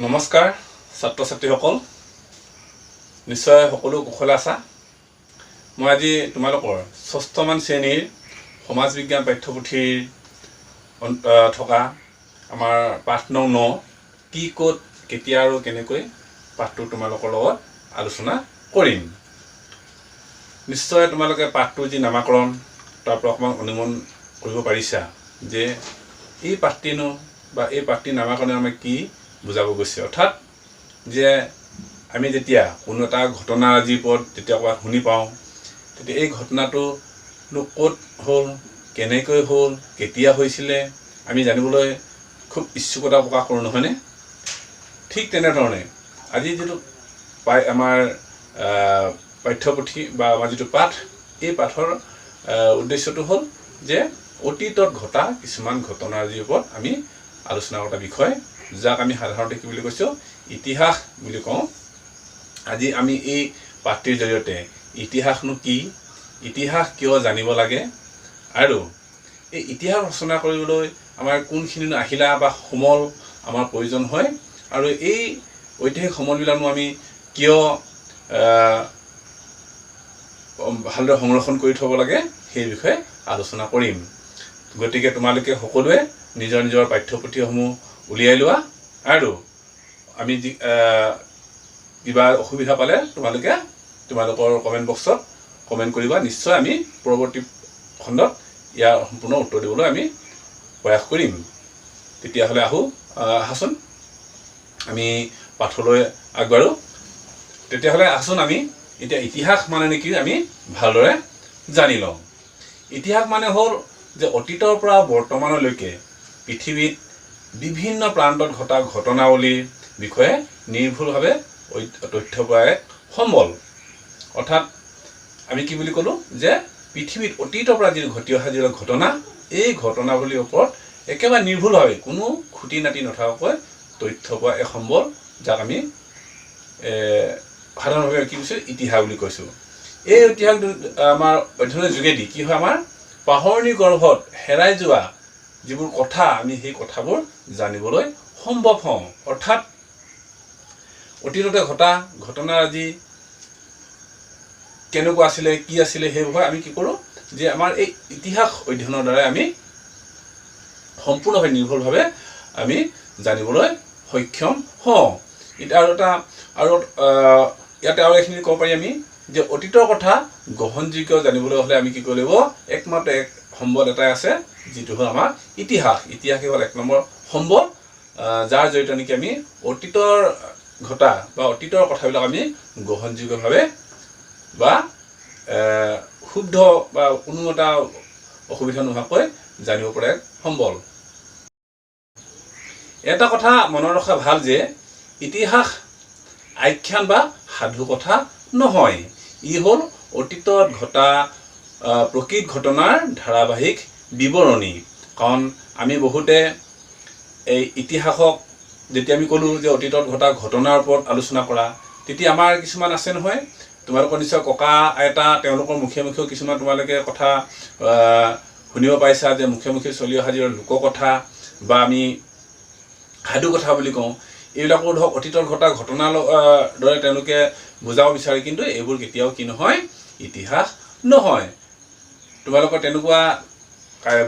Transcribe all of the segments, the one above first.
নমস্কাৰ ছাত্ৰ ছাত্ৰীসকল, নিশ্চয় সকলো কুশলে আছা। মই আজি তোমালোকৰ ষষ্ঠমান শ্ৰেণীৰ সমাজ বিজ্ঞান পাঠ্যপুথিৰ থকা আমাৰ পাঠ নং 9, কি, ক'ত, কেতিয়া আৰু কেনেকৈ পাঠটো তোমালোকৰ লগত আলোচনা কৰিম। নিশ্চয় তোমালোকে পাঠটোৰ যি নামাকৰণ, তাৰ পৰা অকণমান অনুমান কৰিব পাৰিছা যে এই পাঠটিনো বা এই পাঠটিৰ নামাকৰণে আমাক কি বুজাব গৈছে। অৰ্থাৎ যে আমি যেতিয়া কোনো এটা ঘটনাৰাজিৰ ওপৰত যেতিয়া ক'ৰবাত শুনি পাওঁ, তেতিয়া এই ঘটনাটোনো ক'ত হ'ল, কেনেকৈ হ'ল, কেতিয়া হৈছিলে, আমি জানিবলৈ খুব ইচ্ছুকতা প্ৰকাশ কৰোঁ, নহয়নে? ঠিক তেনেধৰণে আজি যিটো পাই আমাৰ পাঠ্যপুথি বা আমাৰ যিটো পাঠ, এই পাঠৰ উদ্দেশ্যটো হ'ল যে অতীতত ঘটা কিছুমান ঘটনাৰাজিৰ ওপৰত আমি আলোচনা কৰা বিষয়, যাক আমি সাধাৰণতে কি বুলি কৈছোঁ? ইতিহাস বুলি কওঁ। আজি আমি এই পাঠটিৰ জৰিয়তে ইতিহাসনো কি, ইতিহাস কিয় জানিব লাগে আৰু এই ইতিহাস ৰচনা কৰিবলৈ আমাৰ কোনখিনিনো আহিলা বা সমল আমাৰ প্ৰয়োজন হয় আৰু এই ঐতিহাসিক সমলবিলাকনো আমি কিয় ভালদৰে সংৰক্ষণ কৰি থ'ব লাগে, সেই বিষয়ে আলোচনা কৰিম। গতিকে তোমালোকে সকলোৱে নিজৰ নিজৰ পাঠ্যপুথিসমূহ উলিয়াই লোৱা আৰু আমি যি কিবা অসুবিধা পালে তোমালোকে তোমালোকৰ কমেণ্ট বক্সত কমেণ্ট কৰিবা। নিশ্চয় আমি পৰৱৰ্তী খণ্ডত ইয়াৰ সম্পূৰ্ণ উত্তৰ দিবলৈ আমি প্ৰয়াস কৰিম। তেতিয়াহ'লে আহোঁ, আহাচোন আমি পাঠলৈ আগবাঢ়োঁ। তেতিয়াহ'লে আহচোন আমি এতিয়া ইতিহাস মানে কি আমি ভালদৰে জানি লওঁ। ইতিহাস মানে হ'ল যে অতীতৰ পৰা বৰ্তমানলৈকে পৃথিৱীত বিভিন্ন প্ৰান্তত ঘটা ঘটনাৱলীৰ বিষয়ে নিৰ্ভুলভাৱে তথ্য পোৱা এক সম্বল। অৰ্থাৎ আমি কি বুলি ক'লোঁ যে পৃথিৱীত অতীতৰ পৰা যি ঘটি অহা যিবিলাক ঘটনা, এই ঘটনাৱলীৰ ওপৰত একেবাৰে নিৰ্ভুলভাৱে কোনো খুটি নাটি নথকাকৈ তথ্য পোৱা এক সম্বল, যাক আমি সাধাৰণভাৱে কি কৈছোঁ? ইতিহাস বুলি কৈছোঁ। এই ইতিহাস আমাৰ অধ্যয়নৰ যোগেদি কি হয়? আমাৰ পাহৰণি গৰ্ভত হেৰাই যোৱা যিবোৰ কথা, আমি সেই কথাবোৰ জানিবলৈ সম্ভৱ হওঁ। অৰ্থাৎ অতীততে ঘটা ঘটনাৰাজি কেনেকুৱা আছিলে, কি আছিলে, সেই বিষয়ে আমি কি কৰোঁ যে আমাৰ এই ইতিহাস অধ্যয়নৰ দ্বাৰাই আমি সম্পূৰ্ণভাৱে নিৰ্ভুলভাৱে আমি জানিবলৈ সক্ষম হওঁ। এতিয়া আৰু এটা আৰু ইয়াতে আৰু এইখিনি ক'ব পাৰি আমি যে অতীতৰ কথা গ্ৰহণযোগ্য জানিবলৈ হ'লে আমি কি কৰিব লাগিব? একমাত্ৰ এক সম্বল এটাই আছে, যিটো হ'ল আমাৰ ইতিহাস। ইতিহাসেই হ'ল এক নম্বৰ সম্বল, যাৰ জৰিয়তে নেকি আমি অতীতৰ ঘটা বা অতীতৰ কথাবিলাক আমি গ্ৰহণযোগ্যভাৱে বা শুদ্ধ বা কোনো এটা অসুবিধা নোহোৱাকৈ জানিব পৰা এক সম্বল। এটা কথা মনত ৰখা ভাল যে ইতিহাস আখ্যান বা সাধু কথা নহয়। ই হ'ল অতীতত ঘটা প্ৰকৃত ঘটনাৰ ধাৰাবাহিক বিৱৰণী। কাৰণ আমি বহুতে এই ইতিহাসক যেতিয়া আমি ক'লোঁ যে অতীতত ঘটা ঘটনাৰ ওপৰত আলোচনা কৰা, তেতিয়া আমাৰ কিছুমান আছে নহয়, তোমালোকৰ নিশ্চয় ককা আইতা তেওঁলোকৰ মুখে মুখেও কিছুমান তোমালোকে কথা শুনিব পাইছা যে মুখে মুখে চলি অহা যিবিলাক লোককথা বা আমি সাধু কথা বুলি কওঁ, এইবিলাকো ধৰক অতীতত ঘটা ঘটনাৰ দৰে তেওঁলোকে বুজাব বিচাৰে, কিন্তু এইবোৰ কেতিয়াও কি নহয়? ইতিহাস নহয়। তোমালোকৰ তেনেকুৱা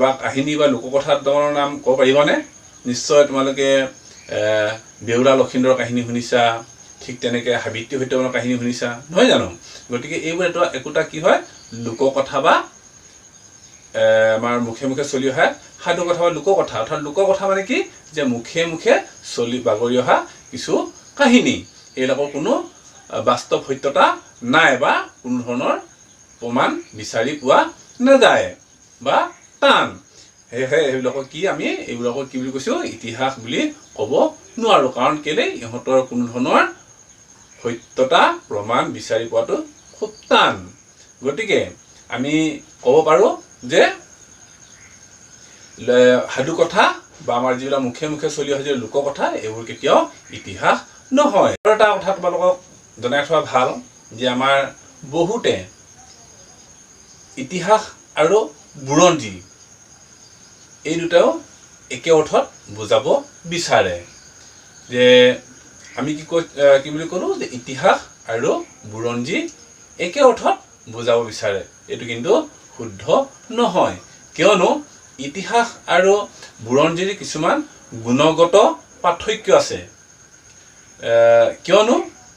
বা কাহিনী বা লোককথা দুটামানৰ নাম ক'ব পাৰিবানে? নিশ্চয় তোমালোকে বেউলা লখিন্দৰৰ কাহিনী শুনিছা, ঠিক তেনেকৈ সাবিত্ৰী সত্যবানৰ কাহিনী শুনিছা, নহয় জানো? গতিকে এইবোৰ এটা একোটা কি হয়? লোককথা বা আমাৰ মুখে মুখে চলি অহা সাধু কথা বা লোককথা। অৰ্থাৎ লোককথা মানে কি যে মুখে মুখে চলি বাগৰি অহা কিছু কাহিনী। এইবিলাকৰ কোনো বাস্তৱ সত্যতা নাই বা কোনো ধৰণৰ প্ৰমাণ বিচাৰি পোৱা নাযায় বা টান। সেয়েহে সেইবিলাকক কি আমি এইবিলাকক কি বুলি কৈছোঁ? ইতিহাস বুলি ক'ব নোৱাৰোঁ। কাৰণ কেলৈ? ইহঁতৰ কোনো ধৰণৰ সত্যতা প্ৰমাণ বিচাৰি পোৱাটো খুব টান। গতিকে আমি ক'ব পাৰোঁ যে সাধু কথা বা আমাৰ যিবিলাক মুখে মুখে চলি অহা যি লোককথা, এইবোৰ কেতিয়াও ইতিহাস নহয়। আৰু এটা কথা তোমালোকক জনাই থোৱা ভাল যে আমাৰ বহুতে ইতিহাস আৰু বুৰঞ্জী এই দুটাও একে অৰ্থত বুজাব বিচাৰে যে আমি কি বুলি ক'লোঁ যে ইতিহাস আৰু বুৰঞ্জী একে অৰ্থত বুজাব বিচাৰে, এইটো কিন্তু শুদ্ধ নহয়। কিয়নো ইতিহাস আৰু বুৰঞ্জীৰ কিছুমান গুণগত পাৰ্থক্য আছে। কিয়নো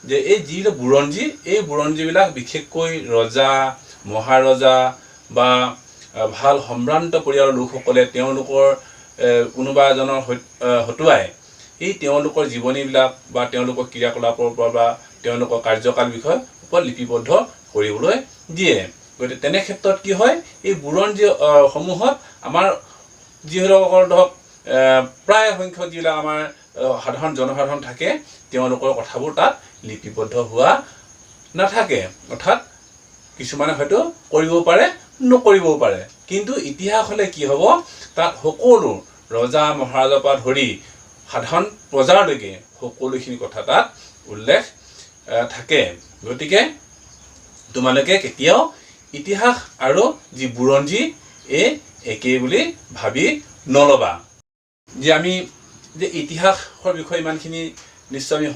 যে এই যিবিলাক বুৰঞ্জী, এই বুৰঞ্জীবিলাক বিশেষকৈ ৰজা, মহাৰজা বা ভাল সম্ভ্ৰান্ত পৰিয়ালৰ লোকসকলে তেওঁলোকৰ কোনোবা এজনৰ হতুৱাই এই তেওঁলোকৰ জীৱনীবিলাক বা তেওঁলোকৰ ক্ৰিয়াকলাপৰ পৰা বা তেওঁলোকৰ কাৰ্যকাল বিষয়ে ওপৰত লিপিবদ্ধ কৰিবলৈ দিয়ে। গতিকে তেনে ক্ষেত্ৰত কি হয়, এই বুৰঞ্জী সমূহত আমাৰ যিসকল ধৰক প্ৰায় সংখ্যক যিবিলাক আমাৰ সাধাৰণ জনসাধাৰণ থাকে, তেওঁলোকৰ কথাবোৰ তাত লিপিবদ্ধ হোৱা নাথাকে। অৰ্থাৎ কিছুমানে হয়তো কৰিব পাৰে, নকৰিবও পাৰে। কিন্তু ইতিহাস হ'লে কি হ'ব, তাত সকলো ৰজা মহাৰাজাৰ পৰা ধৰি সাধাৰণ প্ৰজালৈকে সকলোখিনি কথা তাত উল্লেখ থাকে। গতিকে তোমালোকে কেতিয়াও ইতিহাস আৰু যি বুৰঞ্জী এই একেই বুলি ভাবি নল'বা। যে আমি যে ইতিহাসৰ বিষয়ে ইমানখিনি নিশ্চয় আমি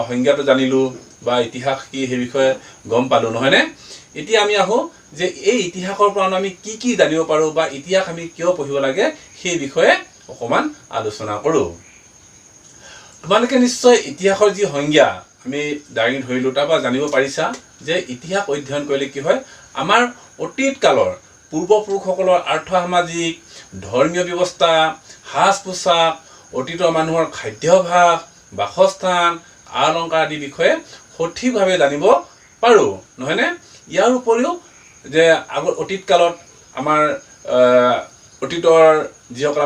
সংজ্ঞাটো জানিলোঁ বা ইতিহাস কি সেই বিষয়ে গম পালোঁ, নহয়নে? এতিয়া আমি আহোঁ যে এই ইতিহাসৰ পৰা আমি কি কি জানিব পাৰোঁ বা ইতিহাস আমি কিয় পঢ়িব লাগে সেই বিষয়ে অকণমান আলোচনা কৰোঁ। তোমালোকে নিশ্চয় ইতিহাসৰ যি সংজ্ঞা আমি দাঙি ধৰিলোঁ তাৰ পৰা জানিব পাৰিছা যে ইতিহাস অধ্যয়ন কৰিলে কি হয়, আমাৰ অতীত কালৰ পূৰ্বপুৰুষসকলৰ আৰ্থসামাজিক, ধৰ্মীয় ব্যৱস্থা, সাজ পোছাক, অতীতৰ মানুহৰ খাদ্যাভ্যাস, বাসস্থান, আ অলংকাৰ আদিৰ বিষয়ে সঠিকভাৱে জানিব পাৰোঁ, নহয়নে? ইয়াৰ উপৰিও যে আগৰ অতীত কালত আমাৰ অতীতৰ যিসকল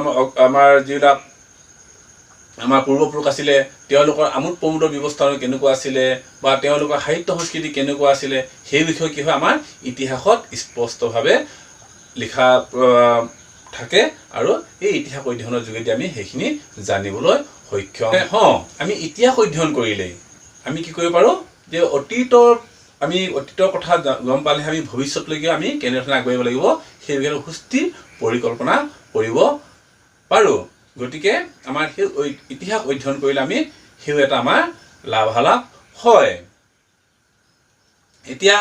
আমাৰ যিবিলাক আমাৰ পূৰ্বপুৰুষ আছিলে, তেওঁলোকৰ আমোদ প্ৰমোদৰ ব্যৱস্থা কেনেকুৱা আছিলে বা তেওঁলোকৰ সাহিত্য সংস্কৃতি কেনেকুৱা আছিলে সেই বিষয়ে কি হয় আমাৰ ইতিহাসত স্পষ্টভাৱে লিখা থাকে আৰু এই ইতিহাস অধ্যয়নৰ যোগেদি আমি সেইখিনি জানিবলৈ সক্ষম হওঁ। আমি ইতিহাস অধ্যয়ন কৰিলেই আমি কি কৰিব পাৰোঁ যে আমি অতীতৰ কথা গম পালেহে আমি ভৱিষ্যতলৈকে আমি কেনেধৰণে আগবাঢ়িব লাগিব সেই বিষয়ে সুস্থিৰ পৰিকল্পনা কৰিব পাৰোঁ। গতিকে আমাৰ সেই ইতিহাস অধ্যয়ন কৰিলে আমি সেও এটা আমাৰ লাভালাভ হয়। এতিয়া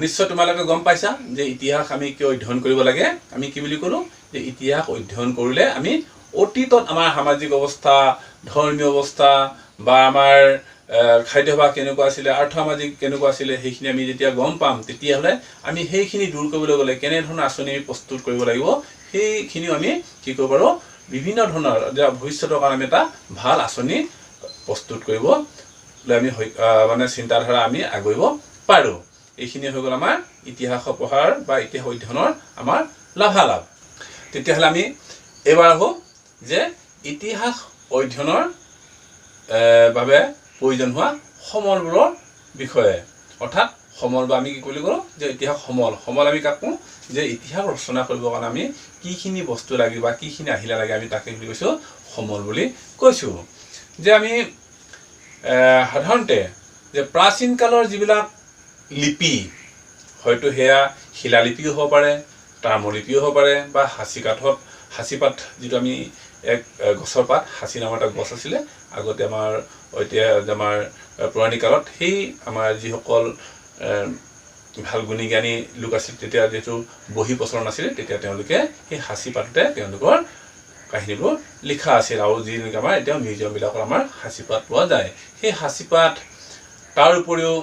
নিশ্চয় তোমালোকে গম পাইছা যে ইতিহাস আমি কিয় অধ্যয়ন কৰিব লাগে। আমি কি বুলি ক'লোঁ যে ইতিহাস অধ্যয়ন কৰিলে আমি অতীতত আমাৰ সামাজিক অৱস্থা, ধৰ্মীয় অৱস্থা বা আমাৰ খাদ্যাভ্যাস কেনেকুৱা আছিলে, আৰ্থসামাজিক কেনেকুৱা আছিলে সেইখিনি আমি যেতিয়া গম পাম, তেতিয়াহ'লে আমি সেইখিনি দূৰ কৰিবলৈ গ'লে কেনেধৰণৰ আঁচনি আমি প্ৰস্তুত কৰিব লাগিব সেইখিনিও আমি কি কৰিব পাৰোঁ, বিভিন্ন ধৰণৰ যে ভৱিষ্যতৰ কাৰণে আমি এটা ভাল আঁচনি প্ৰস্তুত কৰিবলৈ আমি মানে চিন্তাধাৰা আমি আগুৱাব পাৰোঁ। এইখিনি হৈ গ'ল আমাৰ ইতিহাস পঢ়াৰ বা ইতিহাস অধ্যয়নৰ আমাৰ লাভালাভ। তেতিয়াহ'লে আমি এইবাৰ আহোঁ যে ইতিহাস অধ্যয়নৰ বাবে প্ৰয়োজন হোৱা সমলবোৰৰ বিষয়ে। অৰ্থাৎ সমল বা আমি কি বুলি কওঁ যে ইতিহাস সমল, সমল আমি কাক কওঁ যে ইতিহাস ৰচনা কৰিবৰ কাৰণে আমি কিখিনি বস্তু লাগে বা কিখিনি আহিলা লাগে আমি তাকে বুলি কৈছোঁ সমল বুলি কৈছোঁ। যে আমি সাধাৰণতে যে প্ৰাচীন কালৰ যিবিলাক লিপি, হয়তো সেয়া শিলালিপিও হ'ব পাৰে, তাম্ৰলিপিও হ'ব পাৰে বা সাঁচি কাঠত, সাঁচিপাত যিটো আমি এক গছৰ পাত, সাঁচি নামৰ এটা গছ আছিলে আগতে আমাৰ এতিয়া আমাৰ পৌৰাণিক কালত, সেই আমাৰ যিসকল ভাল গুণী জ্ঞানী লোক আছিল তেতিয়া যিহেতু বহি প্ৰচলন আছিলে তেতিয়া তেওঁলোকে সেই সাঁচি পাততে তেওঁলোকৰ কাহিনীবোৰ লিখা আছিল। আৰু যি নেকি আমাৰ এতিয়া মিউজিয়ামবিলাকত আমাৰ সাঁচিপাত পোৱা যায়, সেই সাঁচিপাত। তাৰ উপৰিও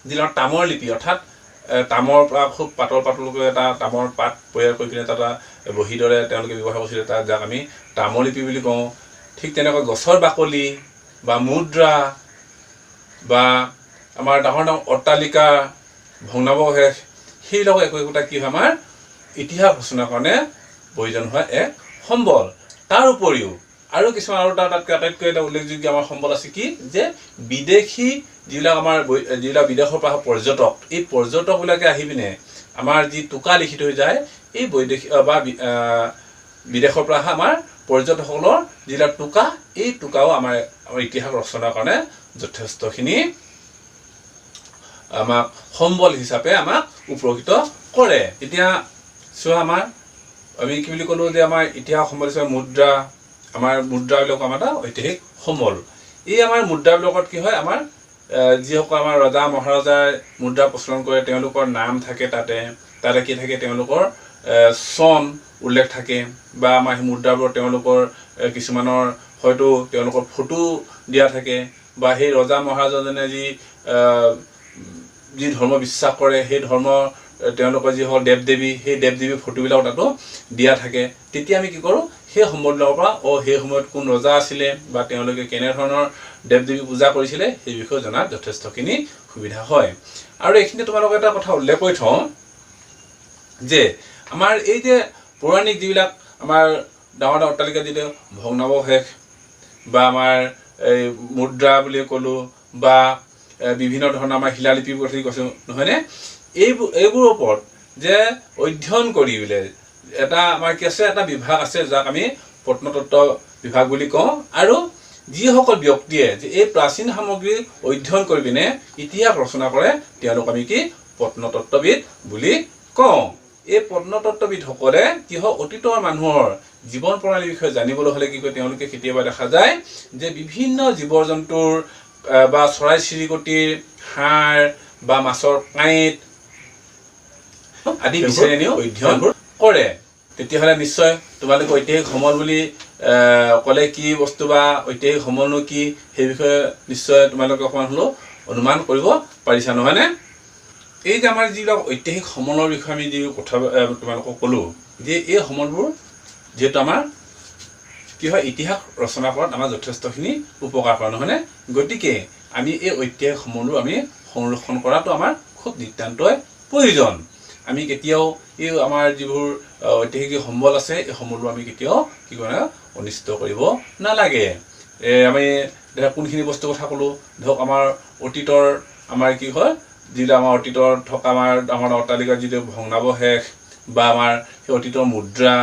যিবিলাক তামৰ লিপি, অৰ্থাৎ তামৰ পৰা খুব পাতল পাতলকৈ এটা তামৰ পাত তৈয়াৰ কৰি পিনে তাত এটা বহীৰ দৰে তেওঁলোকে ব্যৱহাৰ কৰিছিলে, তাত যাক আমি তাম্ৰলিপি বুলি কওঁ। ঠিক তেনেকৈ গছৰ বাকলি বা মুদ্ৰা বা আমাৰ ডাঙৰ ডাঙৰ অট্টালিকা, ভগ্নাৱশেষ, সেইবিলাক একো একোটা কি হয় আমাৰ ইতিহাস ৰচনাৰ কাৰণে প্ৰয়োজন হোৱা এক সম্বল। তাৰ উপৰিও আৰু কিছুমান আৰু তাতকৈ আটাইতকৈ এটা উল্লেখযোগ্য আমাৰ সম্বল আছে কি যে বিদেশী যিবিলাক আমাৰ যিবিলাক বিদেশৰ পৰা অহা পৰ্যটক, এই পৰ্যটকবিলাকে আহি পিনে আমাৰ যি টোকা লিখি থৈ যায়, এই বৈদেশিক বা বিদেশৰ পৰা অহা আমাৰ পৰ্যটকসকলৰ যিবিলাক টোকা, এই টোকাও আমাৰ ইতিহাস ৰচনাৰ কাৰণে যথেষ্টখিনি আমাক সম্বল হিচাপে আমাক উপকৃত কৰে। এতিয়া চোৱা, আমি কি বুলি ক'লোঁ যে আমাৰ ইতিহাস সম্বল হিচাপে মুদ্ৰা, আমাৰ মুদ্ৰাবিলাক আমাৰ এটা ঐতিহাসিক সমল। এই আমাৰ মুদ্ৰাবিলাকত কি হয়, আমাৰ যিসকল আমাৰ ৰজা মহাৰজাই মুদ্ৰা প্ৰচলন কৰে তেওঁলোকৰ নাম থাকে, তাতে তাতে কি থাকে, তেওঁলোকৰ চন উল্লেখ থাকে, বা আমাৰ সেই মুদ্ৰাবোৰ তেওঁলোকৰ কিছুমানৰ হয়তো তেওঁলোকৰ ফটো দিয়া থাকে, বা সেই ৰজা মহাৰজাজনে যি যি ধৰ্ম বিশ্বাস কৰে সেই ধৰ্ম তেওঁলোকৰ যিসকল দেৱ দেৱী সেই দেৱ দেৱীৰ ফটোবিলাক তাতো দিয়া থাকে। তেতিয়া আমি কি কৰোঁ, সেই সম্বলবিলাকৰ পৰা সেই সময়ত কোন ৰজা আছিলে বা তেওঁলোকে কেনেধৰণৰ দেৱ দেৱী পূজা কৰিছিলে সেই বিষয়ে জনাত যথেষ্টখিনি সুবিধা হয়। আৰু এইখিনি তোমালোকে এটা কথা উল্লেখ কৰি থওঁ যে আমাৰ এই যে পৌৰাণিক যিবিলাক আমাৰ ডাঙৰ ডাঙৰ অট্টালিকা যিটো ভগ্নাৱশেষ বা আমাৰ এই মুদ্ৰা বুলি ক'লোঁ বা বিভিন্ন ধৰণৰ আমাৰ শিলালিপিৰ কথা কৈছোঁ নহয়নে, এইবোৰৰ ওপৰত যে অধ্যয়ন কৰি বোলে এটা আমাৰ কি আছে, এটা বিভাগ আছে যাক আমি প্ৰত্নতত্ত্ব বিভাগ বুলি কওঁ। আৰু যিসকল ব্যক্তিয়ে যে এই প্ৰাচীন সামগ্ৰী অধ্যয়ন কৰি পিনে ইতিহাস ৰচনা কৰে তেওঁলোক আমি কি প্ৰত্নতত্ত্ববিদ বুলি কওঁ। এই প্ৰত্নতত্ত্ববিদসকলে কি হয়, অতীতৰ মানুহৰ জীৱন প্ৰণালীৰ বিষয়ে জানিবলৈ হ'লে কি কয়, তেওঁলোকে কেতিয়াবা দেখা যায় যে বিভিন্ন জীৱ জন্তুৰ বা চৰাই চিৰিকটিৰ হাড় বা মাছৰ কাঁইট আদি বিচাৰি আনিও অধ্যয়ন কৰে। তেতিয়াহ'লে নিশ্চয় তোমালোকে ঐতিহাসিক সমল বুলি ক'লে কি বস্তু বা ঐতিহাসিক সমলনো কি সেই বিষয়ে নিশ্চয় তোমালোকে অকণমান হ'লেও অনুমান কৰিব পাৰিছা নহয়নে? এই যে আমাৰ যিবিলাক ঐতিহাসিক সমলৰ বিষয়ে আমি যি কথা তোমালোকক ক'লোঁ যে এই সমলবোৰ যিহেতু আমাৰ কি হয়, ইতিহাস ৰচনা কৰাত আমাৰ যথেষ্টখিনি উপকাৰ কৰে নহয়নে? গতিকে আমি এই ঐতিহাসিক সমলবোৰ আমি সংৰক্ষণ কৰাটো আমাৰ খুব নিতান্তই প্ৰয়োজন। আমি কেতিয়াও এই আমাৰ যিবোৰ ঐতিহাসিক সম্বল আছে এই সম্বলবোৰ আমি কেতিয়াও কি কৰে অনিষ্ট কৰিব নালাগে। আমি ধৰক কোনখিনি বস্তুৰ কথা ক'লোঁ, ধৰক আমাৰ অতীতৰ আমাৰ কি হয়, যিবিলাক আমাৰ অতীতৰ থকা আমাৰ ডাঙৰ অট্টালিকাৰ যিটো ভগ্নাৱশেষ বা আমাৰ সেই অতীতৰ মুদ্ৰা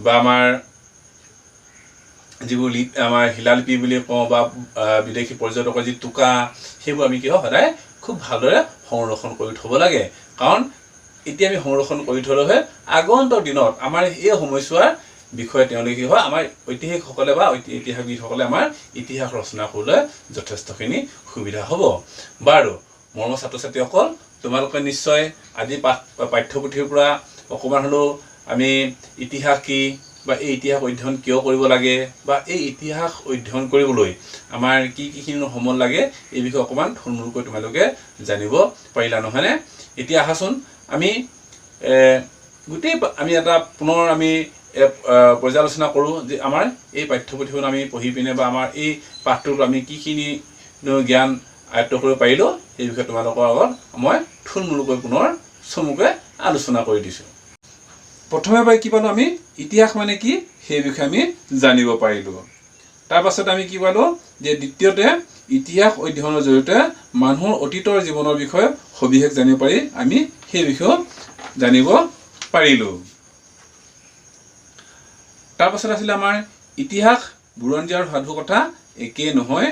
বা আমাৰ যিবোৰ আমাৰ শিলালিপি বুলি কওঁ বা বিদেশী পৰ্যটকৰ যি টোকা, সেইবোৰ আমি কি হয় সদায় খুব ভালদৰে সংৰক্ষণ কৰি থ'ব লাগে। কাৰণ এতিয়া আমি সংৰক্ষণ কৰি থ'লেহে আগন্তুক দিনত আমাৰ এই সময়ছোৱাৰ বিষয়ে তেওঁলোকে কি হয়, আমাৰ ঐতিহাসিকসকলে বা ইতিহাসবিদসকলে আমাৰ ইতিহাস ৰচনা কৰিবলৈ যথেষ্টখিনি সুবিধা হ'ব। বাৰু মৰমৰ ছাত্ৰ ছাত্ৰীসকল, তোমালোকে নিশ্চয় আজি পাঠ্যপুথিৰ পৰা অকণমান হ'লেও আমি ইতিহাস কি বা এই ইতিহাস অধ্যয়ন কিয় কৰিব লাগে বা এই ইতিহাস অধ্যয়ন কৰিবলৈ আমাৰ কি কিখিনি সমল লাগে এই বিষয়ে অকণমান থুলমূলকৈ তোমালোকে জানিব পাৰিলা নহয়নে? এতিয়া আহাচোন আমি গোটেই আমি এটা পুনৰ আমি পৰ্যালোচনা কৰোঁ যে আমাৰ এই পাঠ্যপুথিখন আমি পঢ়ি পিনে বা আমাৰ এই পাঠটোৰ আমি কিখিনি জ্ঞান আয়ত্ব কৰিব পাৰিলোঁ সেই বিষয়ে তোমালোকৰ আগত মই থুলমূলকৈ পুনৰ চমুকৈ আলোচনা কৰি দিছোঁ। প্ৰথমে বাৰ কি পালোঁ আমি, ইতিহাস মানে কি সেই বিষয়ে আমি জানিব পাৰিলোঁ। তাৰপাছত আমি কি পালোঁ যে দ্বিতীয়তে ইতিহাস অধ্যয়নৰ জৰিয়তে মানুহৰ অতীতৰ জীৱনৰ বিষয়ে সবিশেষ জানিব পাৰি আমি সেই বিষয়েও জানিব পাৰিলোঁ। তাৰপাছত আছিলে আমাৰ ইতিহাস বুৰঞ্জী আৰু সাধু কথা একেই নহয়।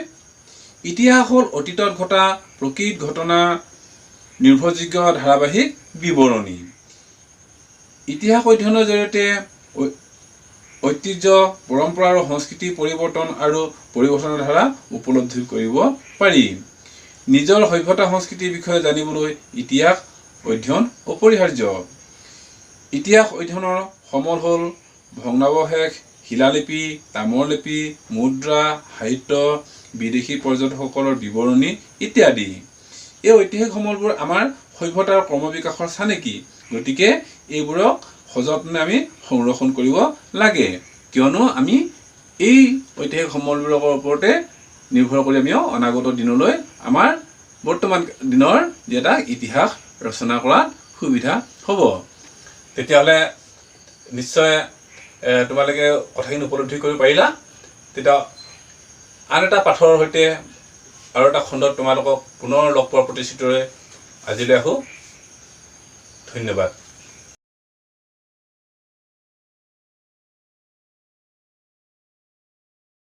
ইতিহাস হ'ল অতীতত ঘটা প্ৰকৃত ঘটনা নিৰ্ভৰযোগ্য ধাৰাবাহিক বিৱৰণী। ইতিহাস অধ্যয়নৰ জৰিয়তে ঐতিহ্য, পৰম্পৰা আৰু সংস্কৃতিৰ পৰিৱৰ্তন আৰু পৰিৱৰ্তনৰ ধাৰা উপলব্ধি কৰিব পাৰি। নিজৰ সভ্যতা সংস্কৃতিৰ বিষয়ে জানিবলৈ ইতিহাস অধ্যয়ন অপৰিহাৰ্য। ইতিহাস অধ্যয়নৰ সমল হ'ল ভগ্নাৱশেষ, শিলালিপি, তাম্ৰলিপি, মুদ্ৰা, সাহিত্য, বিদেশী পৰ্যটকসকলৰ বিৱৰণী ইত্যাদি। এই ঐতিহাসিক সমলবোৰ আমাৰ সভ্যতাৰ ক্ৰমবিকাশৰ চানেকি। গতিকে এইবোৰক সযত্নে আমি সংৰক্ষণ কৰিব লাগে, কিয়নো আমি এই ঐতিহাসিক সমলবোৰৰ ওপৰতে নিৰ্ভৰ কৰি আমি অনাগত দিনলৈ আমাৰ বৰ্তমান দিনৰ যি এটা ইতিহাস ৰচনা কৰাত সুবিধা হ'ব। তেতিয়াহ'লে নিশ্চয় তোমালোকে কথাখিনি উপলব্ধি কৰিব পাৰিলা। তেতিয়া আন এটা পাঠৰ সৈতে আৰু এটা খণ্ডত তোমালোকক পুনৰ লগ পোৱাৰ প্ৰতিশ্ৰুতিৰে আজিলৈ আহোঁ। ধন্যবাদ।